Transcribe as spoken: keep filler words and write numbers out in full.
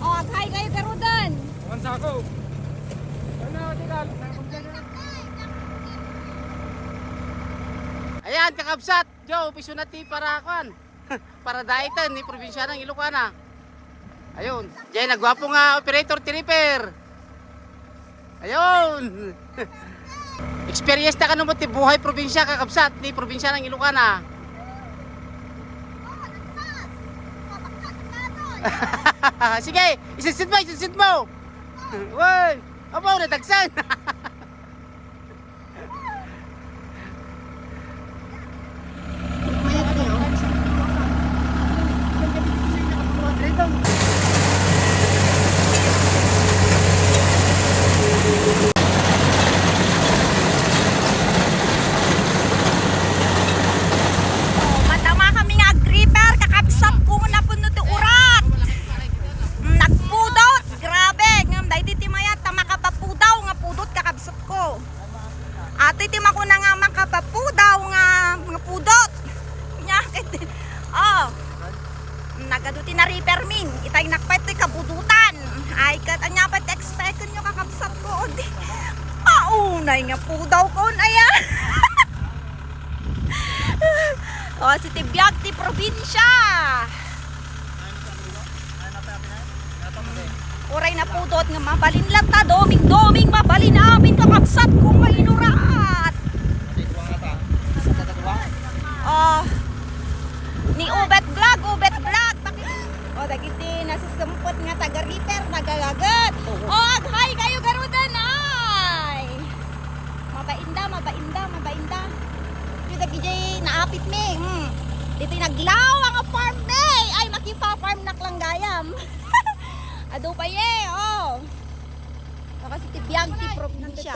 Oh, hi kayo, Karudan. Ayan, kakabsat, Joe, piso na ti para, kwan, para daytan ni probinsya ng Ilocana. Ayun. Diay nagwapo nga operator ti reaper. Ayun. Experience ta kano mo ti buhay probinsya, kakabsat, ni probinsya ng Ilocana. Sige, isitsit mo, isitsit mo. Woy, abo, nadagsan. Madama kami nga ag-reaper, kakabsat ko nga napuno ti urat. Mm, nagpudot, grabe. Ngem daydi ti mayat ta makapapudaw nga pudot, kakabsat ko. Atoy ti makuna nga makapapudaw nga, nga pudot. Nya, ket, oh, nagadu ti na-reaper min. Itay nakpay toy kabudutan. Ay, ket anya pay ti expect-enyo, kakabsat ko? O di, maunay nga pudaw ko, aya. O, si ti biag ti probinsya. Uray napudot nga mabalin latta, doming-doming mabalin amin, kakabsat ko nga inurat. Oh, ni Ubet Vlog, Ubet Vlog. Paki-, oh, dagiti nasisempet nga taga-reaper, nagagaget. Oh, ag-hi kayo, garudan, ay. Mabainda, mabainda, mabainda. Iti dagiti naapit mi. Hmm. Ditoy naglawa nga farm mi. Ay, makifa-farm nak lang gayam. Adu pay, eh, oh. Kasi ti biag ti probinsya.